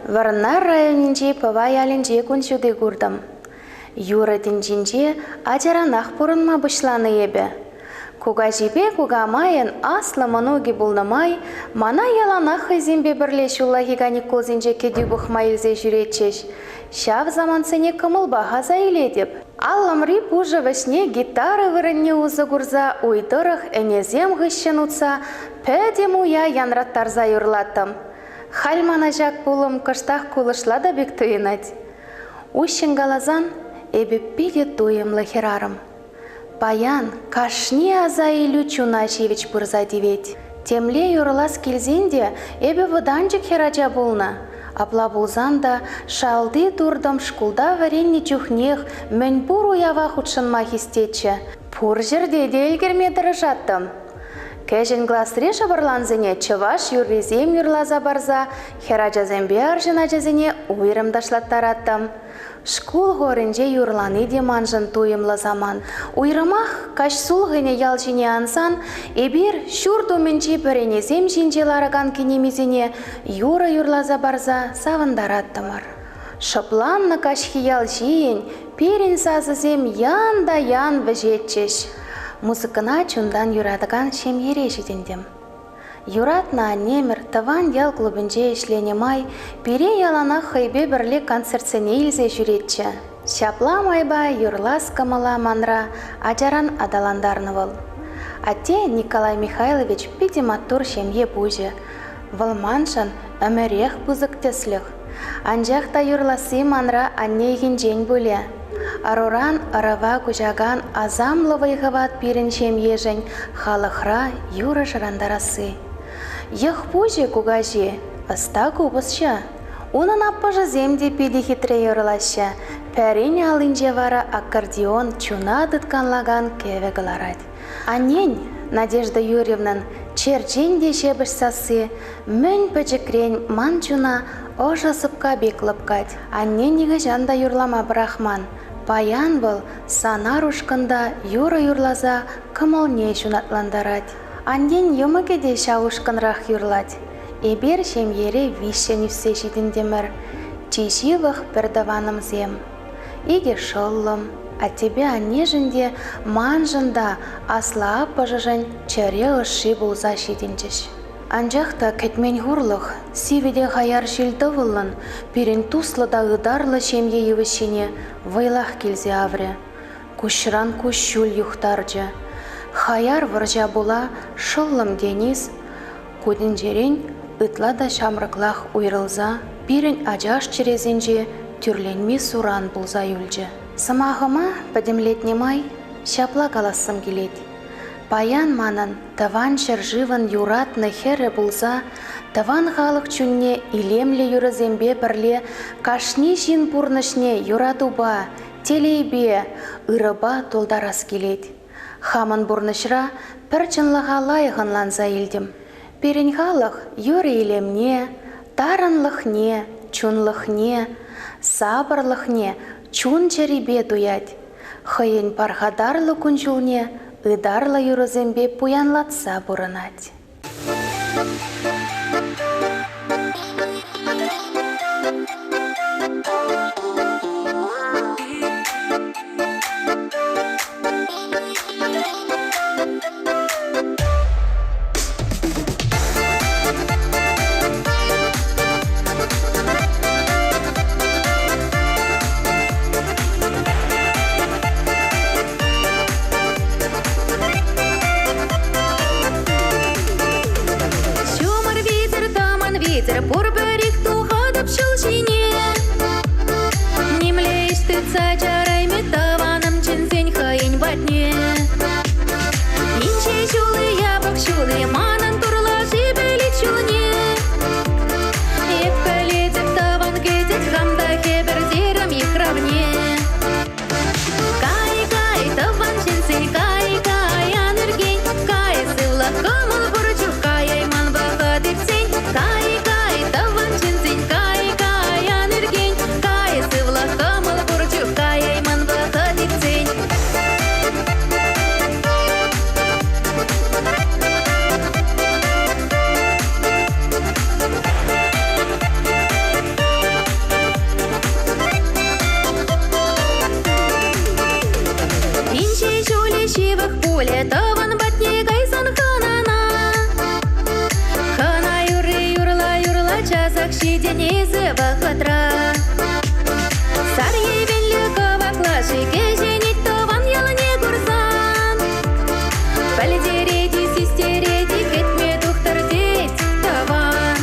Вӑрнар районӗнчи Пӑва ялӗнче кун ҫути куртӑм. Юрӑ тӗнчинче ачаранах пурӑнма пуҫланӑ эпӗ. Кукаҫипе кукамайӑн аслӑ мӑнукӗ пулнӑ май мана яланах хӑйсемпе пӗрле ҫуллахи каникулсенче кӗтӳ пӑхма илсе ҫӳретчӗҫ. Ҫав самантсене кӑмӑлпах аса илетӗп. Аллӑмри пушӑ вӗҫне гитара вырӑнне усӑ курса уй тӑрӑх ӗнесем хыҫҫӑн утса пӗтӗм уя янраттарса юрлаттӑм. Халь мана ҫак пулӑм кӑштах кулӑшла та пек туйӑнать. Уҫҫӑн каласан, эпӗ питӗ туйӑмлӑ хӗрарӑм. Паян кашни аса илӳ чуна ҫивӗч пырса тивет. Темле юрлас килсен те эпӗ вӑтанчӑк хӗрача пулнӑ. Апла пулсан та шалти туртӑм шкулта вӗреннӗ чухнех мӗнпур уява хутшӑнма хистетчӗ. Пур ҫӗрте те ӗлкӗрме тӑрӑшаттӑм. Кӗҫӗн класри шӑпӑрлансене чӑваш юррисем юрласа парса хӗрачасемпе арҫын ачасене уйрӑм ташлаттараттӑм. Шкул хорӗнче юрлани те маншӑн туйӑмлӑ самант. Уйрӑмах каҫ сулхӑнӗ ял ҫине ансан эпир ҫурт умӗнчи пӗренесем ҫинче ларакан кинемисене юрӑ юрласа парса савӑнтараттӑмӑр. Шӑпланнӑ каҫхи ял ҫийӗн пирӗн сасӑсем ян та ян вӗҫетчӗҫ. Музыкӑна чунтан юратакан ҫемьере ҫитӗнтӗм. Юратнӑ аннемӗр тӑван ял клубӗнче ӗҫленӗ май пире яланах хӑйпе пӗрле концертсене илсе ҫӳретчӗ. Ҫапла майпа юрлас кӑмӑла манра ачаран аталантарнӑ вӑл. Атте Николай Михайлович питӗ маттур ҫемье пуҫӗ. Вӑл маншӑн ӗмӗрех пысӑк тӗслӗх. Анчах та юрласси манра анне йӑхӗнчен пулӗ. Ӑруран ӑрӑва куҫакан асамлӑ вӑй-хӑват пирӗн ҫемьешӗн халӑхра юрӑ шӑрантарасси. Йӑх пуҫӗ кукаҫи ӑста купӑсҫӑ. Унӑн аппӑшӗсем те питӗ хитре юрлаҫҫӗ. Пӗрин аллинче вара аккордеон чуна тыткӑнлакан кӗвӗ кӑларать. Аннен, Надежда Юрьевнӑн, черчен те ҫепӗҫ сасси мӗн пӗчӗкрен ман чуна ӑшӑ сӑпка пек лӑпкать. Анне нихӑҫан та юрлама пӑрахман. Паян вӑл Санар ушкӑнта юрӑ юрласа кӑмӑлне ҫунатлантарать. Аннен йӑмӑкӗ те ҫав ушкӑнрах юрлать. Эпир ҫемьере виҫҫӗн ӳссе ҫитӗнтӗмӗр. Чи ҫывӑх пӗртӑванӑмсем. Икӗ шӑллӑм, аттепе аннешӗн те, маншӑн та аслӑ аппӑшӗшӗн чӗре ӑшши пулса ҫитӗнчӗҫ. Анчах та кӗтмен хурлӑх, сивӗ те хаяр ҫил-тӑвӑллӑн пирӗн туслӑ та ытарлӑ ҫемье йывӑҫҫине вӑйлах килсе аврӗ, куҫран куҫҫуль юхтарчӗ. Хаяр вӑрҫа пула шӑллӑм Денис Ку тӗнчерен ытла та ҫамрӑклах уйрӑлса пирӗн ачаш чӗресенче тӳрленми суран пулса юлчӗ. Сӑмахӑма пӗтӗмлетнӗ май ҫапла калассӑм килет. Паян манӑн Тӑван ҫӗршывӑн юратнӑ хӗрӗ пулса тӑван халӑх чунне илемлӗ юрӑсемпе пӗрле кашни ҫын пурнӑҫне юратупа, телейпе, ырӑпа тултарас килет. Хамӑн пурнӑҫра пӗр чӑнлӑха лайӑх ӑнланса илтӗм. Пирӗн халӑх юрӑ илемне, тарӑнлӑхне, чунлӑхне, сапӑрлӑхне чун-чӗрипе туять, хӑйӗн пархатарлӑ кун-ҫулне ытарлӑ юрӑсемпе пуянлатса пурӑнать. Ҫумӑр. чухлӗ тӑван патне кайсан хӑнана. Хӑна юрри юрла-юрла часах ҫитӗн эсӗ вӑхӑтра. Сар йӗвенлӗ кӑваклаши кӗҫенет тӑван ялне курсан. Пӗлтерет-и, систерет-и, кӗтме тухтӑр тет тӑван.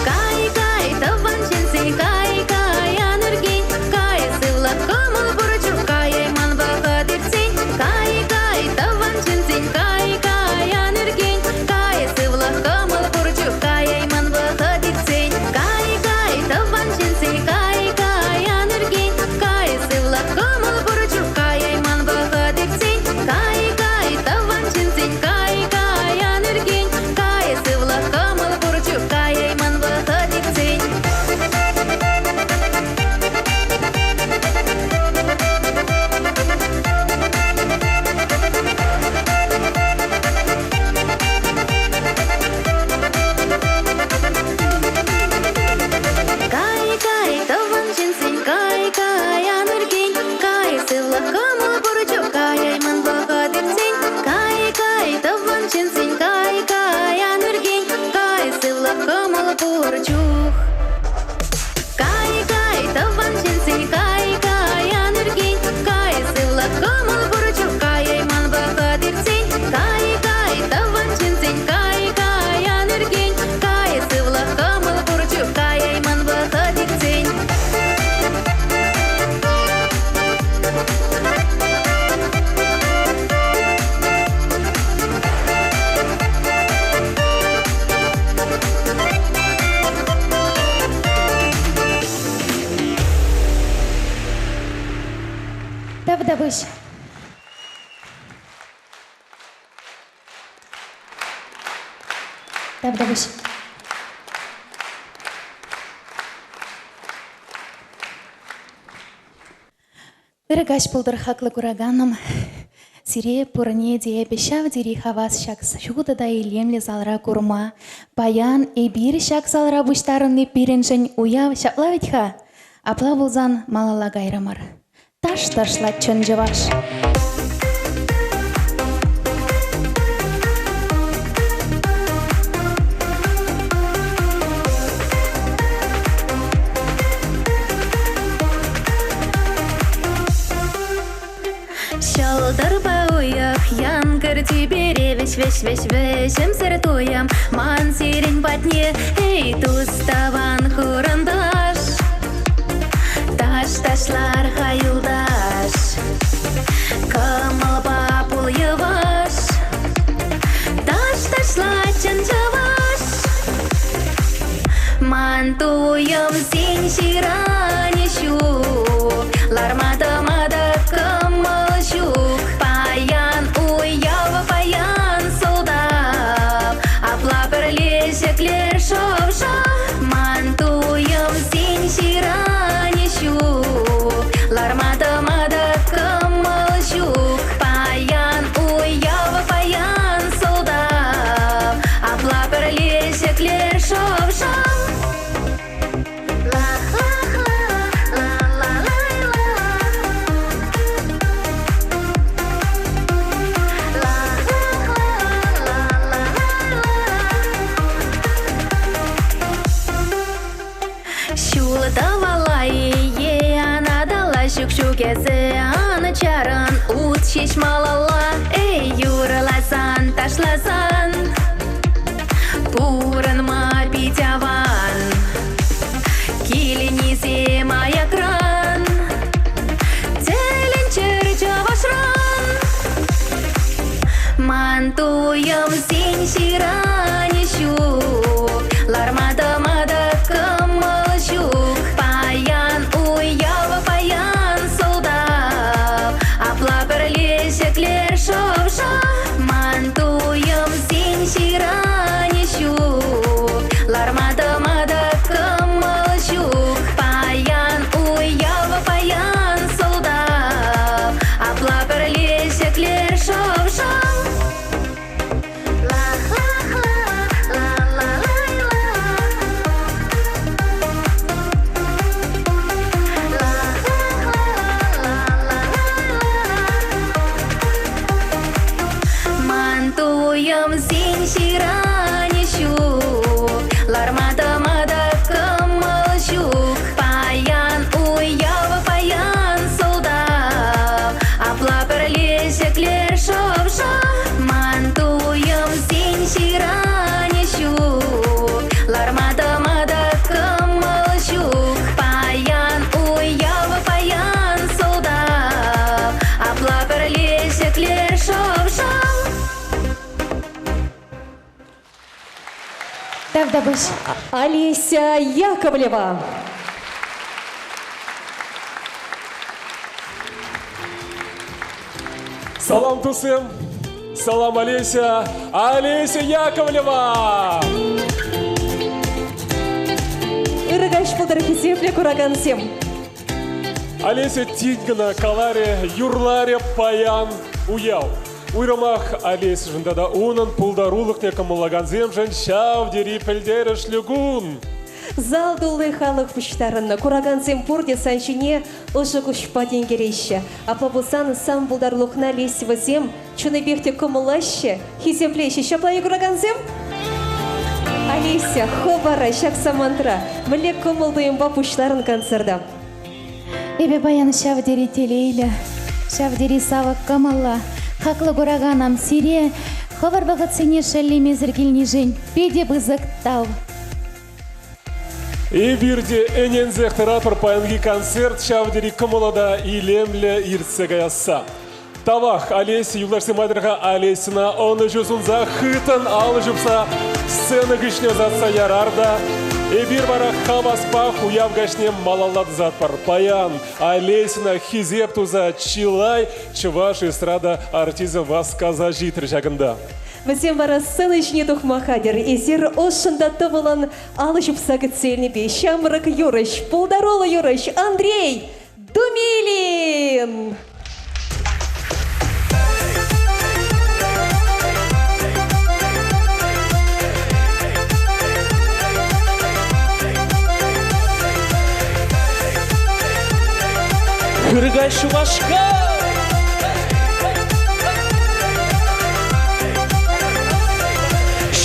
Кай, кай, тӑван ҫынсен, кай, кай, ан ӳркен, кай, сывлӑх кӑмӑл пур чух каяйман вӑхӑт иртсен. Кай, кай, тӑван ҫынсен, кай, кай, ан ӳркен, кай, сывлӑх кӑмӑл пур чух каяйман вӑхӑт иртсен. Кай, кай, тӑван ҫынсен, кай, кай, ан ӳркен, кай, сывлӑх кӑмӑл пур чух каяйман вӑхӑт иртсен. Кай, кай, тӑван ҫынсен, кай, кай, ан ӳркен, кай, сывлӑх кӑмӑл пур чух каяйман вӑхӑт иртсен. Кай, кай, тӑван ҫынсен, кай, кай, ан ӳркен, кай, сывлӑх кӑмӑл пур чух каяйман вӑхӑт иртсен. Кай, кай, тӑван ҫынсен, кай, кай, ан ӳркен, кай, сывлӑх кӑмӑл пур чух. Кай, кай, тӑван ҫынсен, кай, кай, ан ӳркен, кай, сывлӑх кӑмӑл пур чух каяйман вӑхӑт иртсен. Кай, кай, тӑван ҫынсен, кай, кай, ан ӳркен, кай, сывлӑх кӑмӑл пур чух каяйман вӑхӑт иртсен. Тавтапуҫ. Тавтапуҫ. Ырӑ каҫ пултӑр, хаклӑ кураканӑм. Сире пурне те эпӗ ҫав тери хавас ҫак ҫутӑ та илемлӗ залра курма. Паян эпир ҫак залра пуҫтарӑнни пирӗншӗн уяв ҫапла вӗт-ха? Апла пулсан малалла кайрӑмӑр. Таш ташлать чӑн чӑваш. Ҫӑлтӑрпа уйӑх янкӑр тӳпере вӗҫ-вӗҫ-вӗҫ вӗҫӗмсӗр туйӑм ман сирӗн патне, эй, тус-тӑван хурӑнташ. Таш ташлар-ха юлташ, кӑмӑлпа пул йӑваш. Таш ташлать чӑн чӑваш. Ман туйӑмсен ҫыранӗ ҫук, ларма-тӑма та кӑмӑл ҫук. Паян уяв, паян сӑлтав, апла пӗрле ҫӗклер шӑв-шав. Ман туйӑмсен ҫыранӗ ҫук, ларма-тӑма та кӑмӑл ҫук. Паян уяв, паян сӑлтав, апла пӗрле ҫӗклер шӑв-шав. Ҫул тӑвалла-и е анаталла ҫук-ҫук эсӗ ан чарӑн, ут ҫеҫ малалла. Эй, юрласан, ташласан, пурӑнма пит аван. Килнисем аякран, тӗлӗнччӗр чӑвашран. Ман туйӑмсен ҫыранӗ ҫук, ларма-тӑма та кӑмӑл ҫук. Паян уяв, паян сӑлтав, апла пӗрле ҫӗклер шӑв-шав. Ман туйӑмсен ҫыранӗ ҫук, ларма-тӑма та кӑмӑл ҫук. Паян уяв, паян сӑлтав, апла пӗрле ҫӗклер шӑв-шав. Тавтапуҫ. Олеся Яковлева. Салам, туссем! Салам, Олеся! Олеся Яковлева! Ырӑ каҫ пултӑр, хисеплӗ куракансем. Олеся тин кӑна каларӗ, юрларӗ паян уяв. Уйрӑмах Олесьшӗн тата унӑн пултарулӑхне кӑмӑллакансемшӗн ҫав тери пӗлтерӗшлӗ кун. Зал тулли халӑх пуҫтарӑннӑ. Куракансем пурте сан ҫине ӑшӑ куҫпа тинкереҫҫӗ. Апла пулсан сан пултарулӑхна лесть вӗсем чӑннипех те кӑмӑллаҫҫӗ, хисеплеҫҫӗ. Ҫапла-и, куракансем? Олеся, хӑв вара ҫак самантра мӗнле кӑмӑл-туйӑмпа пуҫларӑн концерта? Эпӗ паян ҫав тери телейлӗ, ҫав тери савӑк кӑмӑллӑ. Хаклӑ кураканӑм, сире хӑвӑр вӑхӑтсене шеллемесӗр килнишӗн питӗ пысӑк тав. Эпир те ӗненсех тӑратпӑр паянхи концерт ҫав тери кӑмӑллӑ та илемлӗ иртсе каясса. Тавах, Олеся, юлташсем айтӑр-ха Олесьӑна ӑнӑҫу сунса хыттӑн алӑ ҫупса сцена хыҫне ӑсатса ярар та эпир вара хаваспах уяв каҫне малалла тӑсатпӑр. Паян Олесьӑна хисеп туса чылай чӑваш эстрада артисчӗ васкаса ҫитрӗ ҫакӑнта. Вӗсем вара сцена ҫине тухма хатӗр. Эсир ӑшшӑн та тӑвӑлӑн алӑ ҫупса кӗтсе илнипе ҫамрӑк юрӑҫ, пултаруллӑ юрӑҫ Андрей Думилин! Хыркай Шупашкар!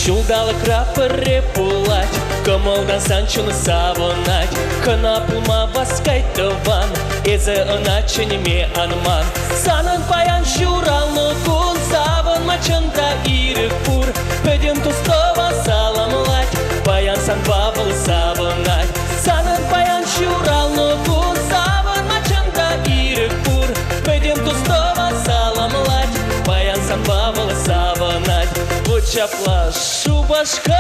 Ҫулталӑкра пӗрре пулать, кӑмӑлтан сан чун савӑнать. Хӑна пулма васкать тӑван, эсӗ ӑна чӗнме ан ман. Санӑн паян ҫуралнӑ кун, савӑнма чӑн та ирӗк пур. Пӗтӗм тус-тӑван саламлать, паян санпа вӑл савӑнать. Санӑн паян ҫуралнӑ кун, савӑнма чӑн та ирӗк пур. Пӗтӗм тус-тӑван саламлать, паян санпа вӑл савӑнать. Вот ҫапла Шупашкар!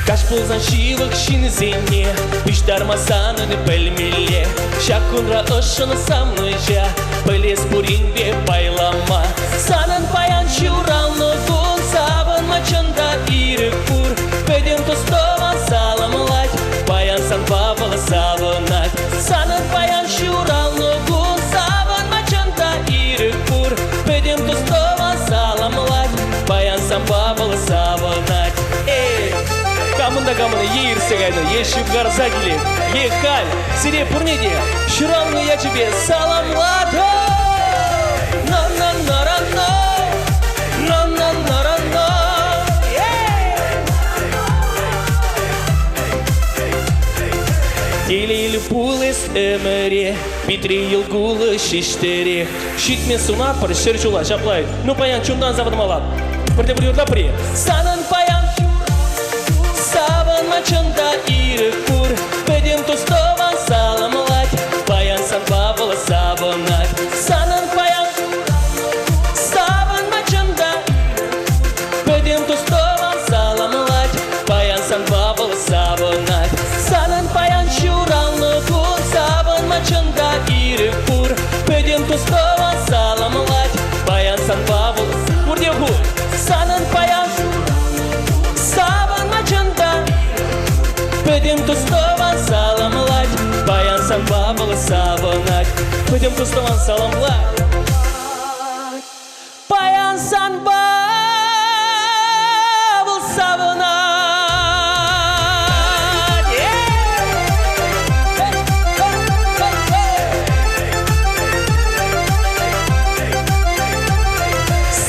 Каҫ пулсан ҫывӑх ҫынсене пуҫтармасан пӗлмелле. Ҫак кунра ӑшшӑн савнӑҫа пӗлес пуринпе пайлама. Санӑн паян ҫуралнӑ кун, савӑнма чӑн та ирӗк пур. Пӗтӗм тус-тӑван саламлать, паян санпа вӑл савӑнать. Санӑн паян ҫуралнӑ кун, савӑнма чӑн та ирӗк пур. Пӗтӗм тус-тӑван саламлать, паян санпа вӑл савӑнать. Эй, камӑн та камӑн е иртсе кайнӑ, е ҫывхарса килет, е халь сире пурне те ҫуралнӑ ячӗпе саламлатӑп! На-на-на-ра-на, на-на-на-ра-на, Телейлӗ пулас ӗмӗре питре йӑл кулӑ ҫиҫтӗрех. Ҫитме сунатпӑр ҫӗр ҫула ҫапла. Ну паян чунтан савӑнмалла. Пӗрте пӗр юрлапӑр-и? Санӑн паян савӑнма чӑн та ирӗк пур. Пӗтӗм тус-тӑван саламлать. Паян санпа вӑл савӑнать. Санӑн паян савӑнма чӑн та пӗтӗм тус-тӑван саламлать. Паян санпа вӑл савӑнать. Санӑн паян ҫуралнӑ кун, савӑнма чӑн та ирӗк пур. Пӗтӗм тус-тӑван саламлать. Паян санпа вӑл пурте ху. Санӑн паян савӑнма чӑн та пӗтӗм тус-тӑван саламлать. Паян санпа вӑл савӑнать. Пӗтӗм тус-тӑван саламлать. Паян санпа вӑл савӑнать.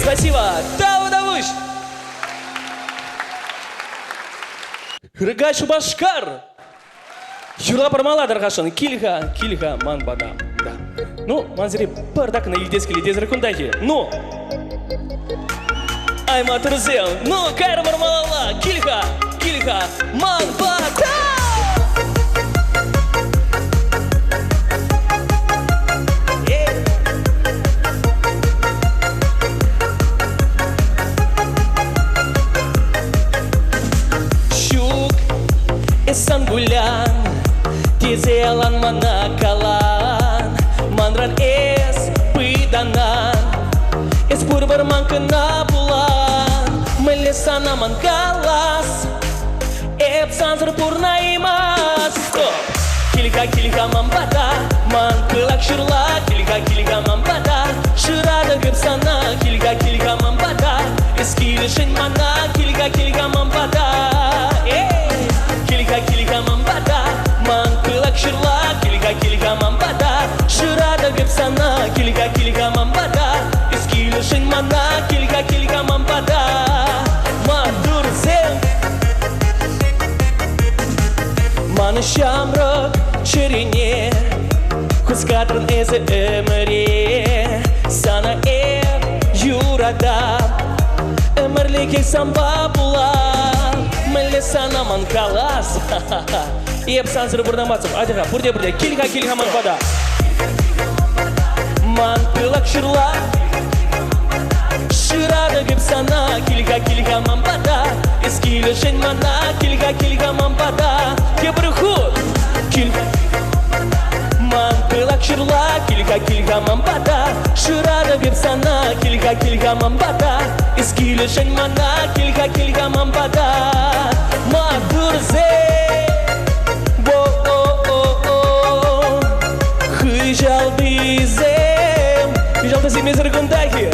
Спасибо. Тавтапуҫ. Хыркай Шупашкар. Юрла пармалла тархасшӑн. Кил-ха, кил-ха ман пата. Да. Ну, ман сире пӑртак кӑна илтес килет, эсӗр кунтахи. Ну! Ай, матурсем, ну, кайрӑмӑр малалла. Кил-ха, кил-ха ман пата! Пурпӗр ман кӑна пулан. Мӗнле сана ман калас? Эп сансӑр пурнаймас. Стоп! Кил-ха, кил-ха ман пата, ман пылак ҫырла. Кил-ха, кил-ха ман пата, шыратӑп эп сана. Кил-ха, кил-ха ман пата, эс килӗшӗн мана. Кил-ха, кил-ха ман пата. Эй! Кил-ха, кил-ха ман пата, ман пылак ҫырла. Кил-ха, кил-ха ман пата, шыратӑп эп сана. Кил-ха, кил-ха ман пата, эс килӗшӗн мана. Кил-ха, кил-ха ман пата. Маттурсем! Ман ҫамрӑк чӗрене хускатрӑн эсӗ ӗмӗре. Сана эп юратап, ӗмӗрлӗхе санпа пулап. Мӗнле сана ман калас? Эп сансӑр пурӑнмастӑп. Атя-ха, пурте пӗрле. Кил-ха, кил-ха ман пата. Ман пылак ҫырла. Шыратӑп эп сана. Кил-ха, кил-ха ман пата. Эс килӗшӗн мана. Кил-ха, кил-ха ман пата. Тепӗр хут. Кил. Ман пылак ҫырла. Кил-ха, кил-ха ман пата. Шыратӑп эп сана. Кил-ха, кил-ха ман пата. Эс килӗшӗн мана. Кил-ха, кил-ха ман пата. Маттурсем. Во-о-о-о. Хыҫалтисем. Хыҫалтисем эсӗр кунтах-и?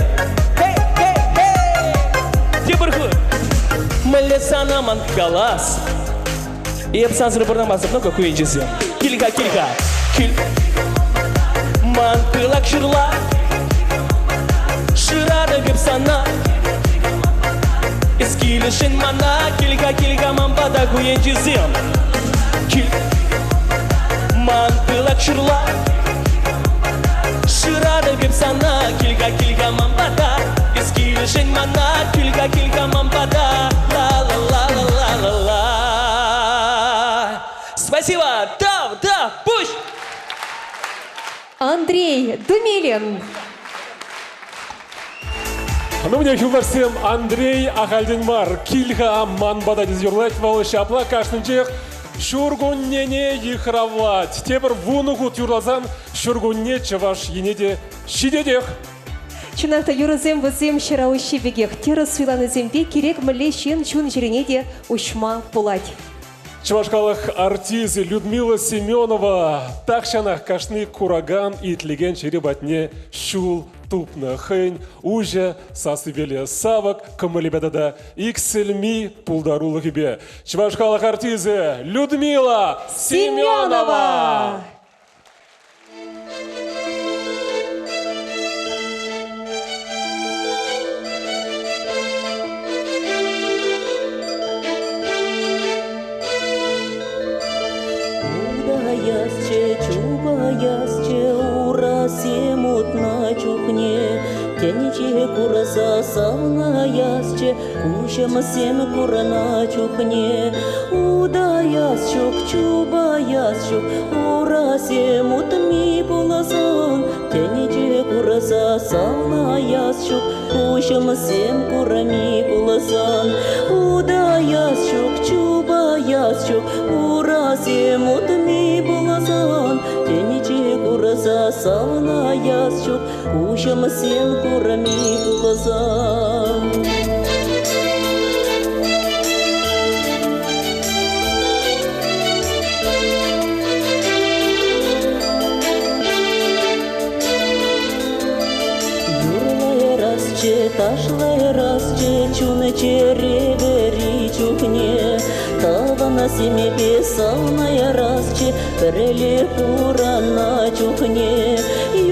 Хей, хей, хей! Тепӗр хут. Мӗнле сана ман калас? Эп сансӑр пурӑнмастӑп, ну-ка, ку енчисем. Кил-ха, кил-ха. Кил. Ман пылак ҫырла. Шыратӑп эп сана. Эс килӗшӗн мана. Кил-ха, кил-ха ман пата ку енчисем. Кил. Ман пылак ҫырла. Шыратӑп эп сана. Кил-ха, кил-ха ман пата. Эс килӗшӗн мана. Кил-ха, кил-ха ман пата. Ла-ла-ла-ла-ла-ла-ла. Спасибо! Тав, тав, пуҫ! Андрей Думилин. Ну, мне юлташсем, Андрей ахальтен мар. Кил-ха ман пата тесе юрлать вӑл. Ҫапла кашнинчех ҫуркуннене йыхравлать. Тепӗр 10 хут юрласан ҫуркунне Чӑваш Ене те ҫитетех. Чӑнах та юрӑсем вӗсем ҫӑра уҫҫи пекех. Тӗрӗс суйланисемпе кирек мӗнле ҫын чун-чӗрене те уҫма пулать. Чӑваш халӑх артисчӗ Людмила Семенова тахҫанах кашни куракан итлекен чӗри патне ҫул тупнӑ. Хӑйӗн уҫӑ сассипеле савӑк кӑмӑлӗпе тата иксӗлми пултарулӑхӗпе. Чӑваш халӑх артисчӗ Людмила Семенова! Утаясчӗ, чупаясчӗ, урасем утнӑ чухне, тӗнче курса савнаясчӗ, куҫӑмсем курнӑ чухне. Утаяс ҫук, чупаяс ҫук, урасем утми пулсан, тӗнче курса савнаяс ҫук, куҫӑмсем курми пулсан. Утаяс ҫук, чупаяс ҫук, урасем утми пулсан, тӗнче курса савнаяс ҫук, куҫӑмсем курми пулсан. Юрлайрасчӗ, ташлайрасчӗ, чун-чӗре вӗри чухне, тӑвансемпе савнайрасчӗ, пӗрле пурӑннӑ чухне.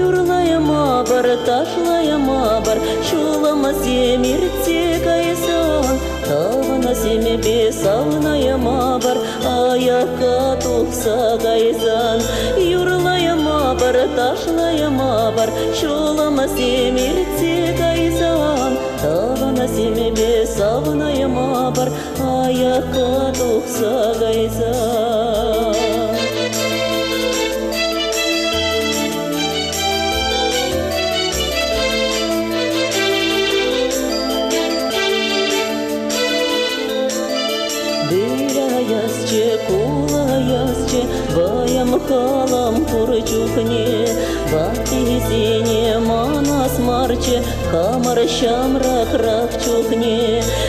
Юрлайма пар, ташлайма пар, ҫулӑмсем иртсе кайсан, тӑвансемпе савнайма пар, аякка тухса кайсан. Юрлайма пар, ташлайма пар, ҫулӑмсем иртсе кайсан, тӑвансемпе савнайма пар, аякка тухса кайсан. Выраясчӗ, кулаясчӗ, вӑйӑм халам пур чухне, Ваттисене манас марччӗ хамӑр ҫамрӑкрах чухне.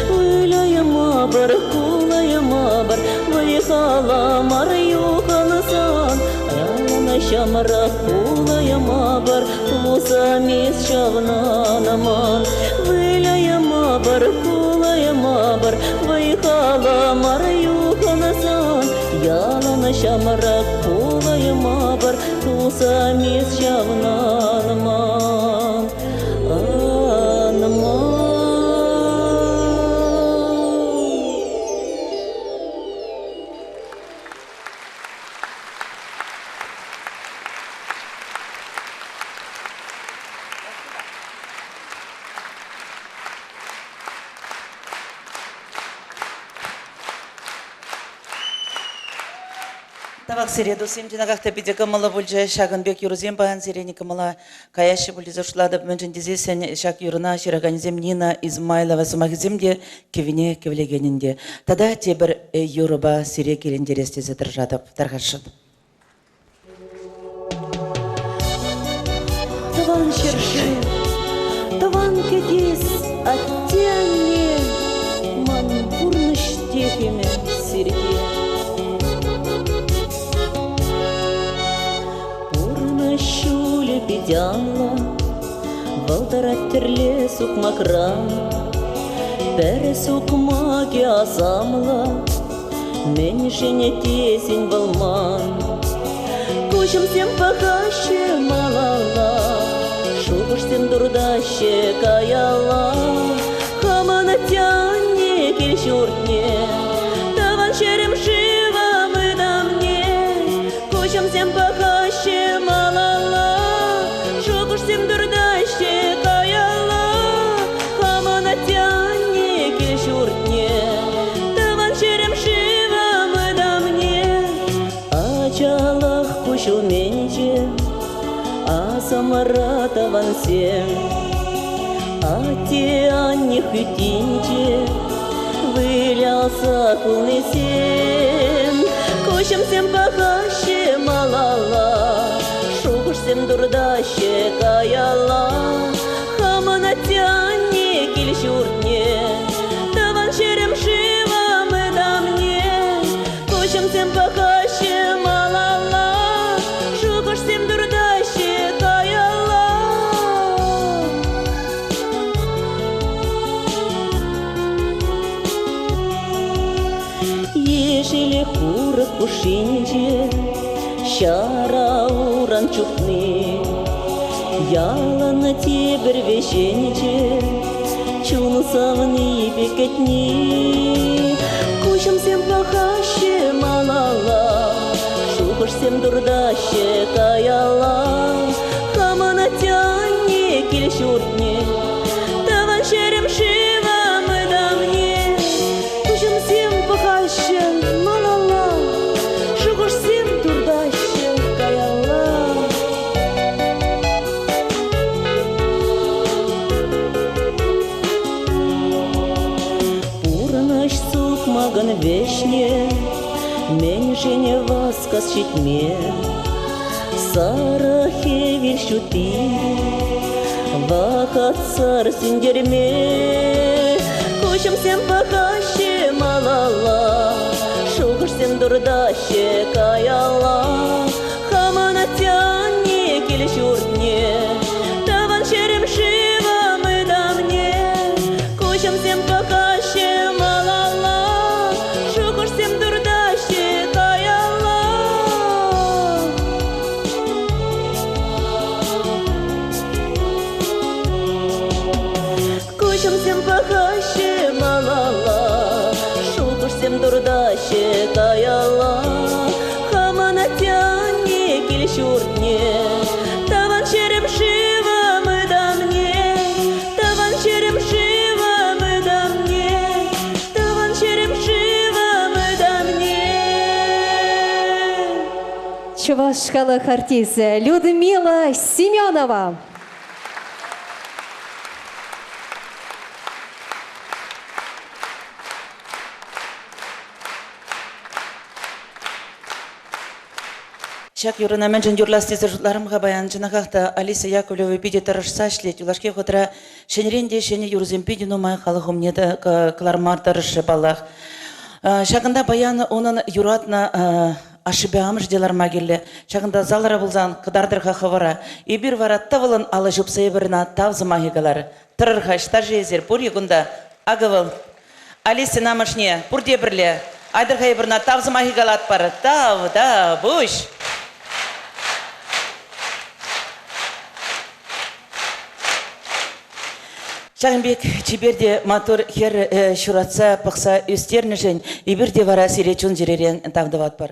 Выляймапӑр, кулаймапӑр, вӑй-хала мар юхӑнсан. Ялан ҫамрӑк пулаймапӑр, тусам эс ҫавна ман. Выляймапӑр, кулаймапӑр, вӑй-хала мар юхӑнсан. Ялан ҫамрӑк пулаймапӑр, тусам эс ҫавна ман. Ан ман. Тавах сире, туссем, чӑнахах та питӗ кӑмӑллӑ пулчӗ. Ҫакӑн пек юрӑсем паян сире кӑмӑла каяҫҫӗ пуль тесе шутлатӑп. Мӗншӗн тесессӗн ҫак юрӑна ҫыраканӗсем Нина Измайлова сӑмахӗсем те кӗвӗне кӗвлекенӗн те. Тата тепӗр юрӑпа сире килентерес тесе тӑрӑшатӑп. Тархасшӑн. Тӑван ҫӗршыв, тӑван кӗтес, атте-анне, ман пурнӑҫ техӗмӗ сирте. Пурнӑҫ ҫулӗ пит анлӑ, вӑл тӑрать тӗрле сукмакра. Пӗр сукмакӗ асамлӑ, мӗншӗн тесен вӑл ман. Куҫӑмсем пӑхаҫҫӗ малалла, шухӑшсем туртаҫҫӗ каялла. Хамӑн атте-анне кил-ҫуртне, тӑван ҫӗрӗм-шывӑм ытамне. Куҫӑмсем пӑхаҫҫӗ малалла, шухӑшсем туртаҫҫӗ каялла. Хамӑн атте-анне кил-ҫуртне, тӑван ҫӗрӗм-шывӑм ытамне. Ачалӑх куҫ умӗнче, асӑмра тӑвансем. Атте-анне хӳттинче выляса кулнисем. Куҫӑмсем пӑхаҫҫӗ малалла, шухӑшсем туртаҫҫӗ каялла. Хамӑн атте-анне кил-ҫуртне, тӑван ҫӗрӗм-шывӑм ытамне. Куҫӑмсем пӑхаҫҫӗ малалла, шухӑшсем туртаҫҫӗ каялла. Ешӗл курӑк хушшинче ҫара уран чупни, ялан тепӗр вӗҫӗнче чун савнипе кӗтни. Куҫӑмсем пӑхаҫҫӗ малалла, шухӑшсем туртаҫҫӗ каялла. Хамӑн атте-анне кил-ҫуртне, тӑван ҫӗрӗм-шывӑм ытамне. Куҫӑмсем пӑхаҫҫӗ малалла, шухӑшсем туртаҫҫӗ каялла. Пурнӑҫ сукмакӑн вӗҫне мӗншӗн васкас ҫитме? Сарӑ хӗвел ҫути вӑхӑтсӑр сӳнтерме. Куҫӑмсем пӑхаҫҫӗ малалла, шухӑшсем туртаҫҫӗ каялла. Хамӑн атте-анне кил-ҫуртне, тӑван ҫӗрӗм-шывӑм ытамне. Куҫӑмсем пӑхаҫҫӗ малалла, шухӑшсем туртаҫҫӗ каялла. Куҫӑмсем пӑхаҫҫӗ малалла, шухӑшсем туртаҫҫӗ каялла. Хамӑн атте-анне кил-ҫуртне, тӑван ҫӗрӗм-шывӑм ытамне, тӑван ҫӗрӗм-шывӑм ытамне, тӑван ҫӗрӗм-шывӑм ытамне. Чӑваш халӑх артисчӗ Людмила Семенова. Ҫак юрӑна мӗншӗн юрлас тесе шутларӑм-ха паян. Чӑнахах та Алиса Яковлева питӗ тӑрӑшса ӗҫлет. Юлашки вӑхӑтра ҫӗнӗрен те ҫӗнӗ юрӑсем питӗ нумай халӑх умне кӑларма тӑрӑшрӗ паллах. Ҫакӑнта паян унӑн юратнӑ ашшӗпе амӑшӗ те ларма кирлӗ. Ҫакӑнта залра пулсан кӑтартӑр-ха хӑвӑра. Эпир вара тӑвӑлӑн алӑ ҫупса эпир ӑна тав сӑмахӗ калар. Тӑрӑр-ха, ӑҫта-ши эсир? Пур-и кунта? Акӑ вӑл. Алисӑн амӑшне пурте пӗрле. Айтӑр-ха эпир ӑна тав сӑмахӗ калатпӑр. Тав, тав, пуҫ! Ҫакӑн пек чипер те маттур хӗр ҫуратса пӑхса ӳстернӗшӗн эпир те вара сире чун-чӗререн тав тӑватпӑр.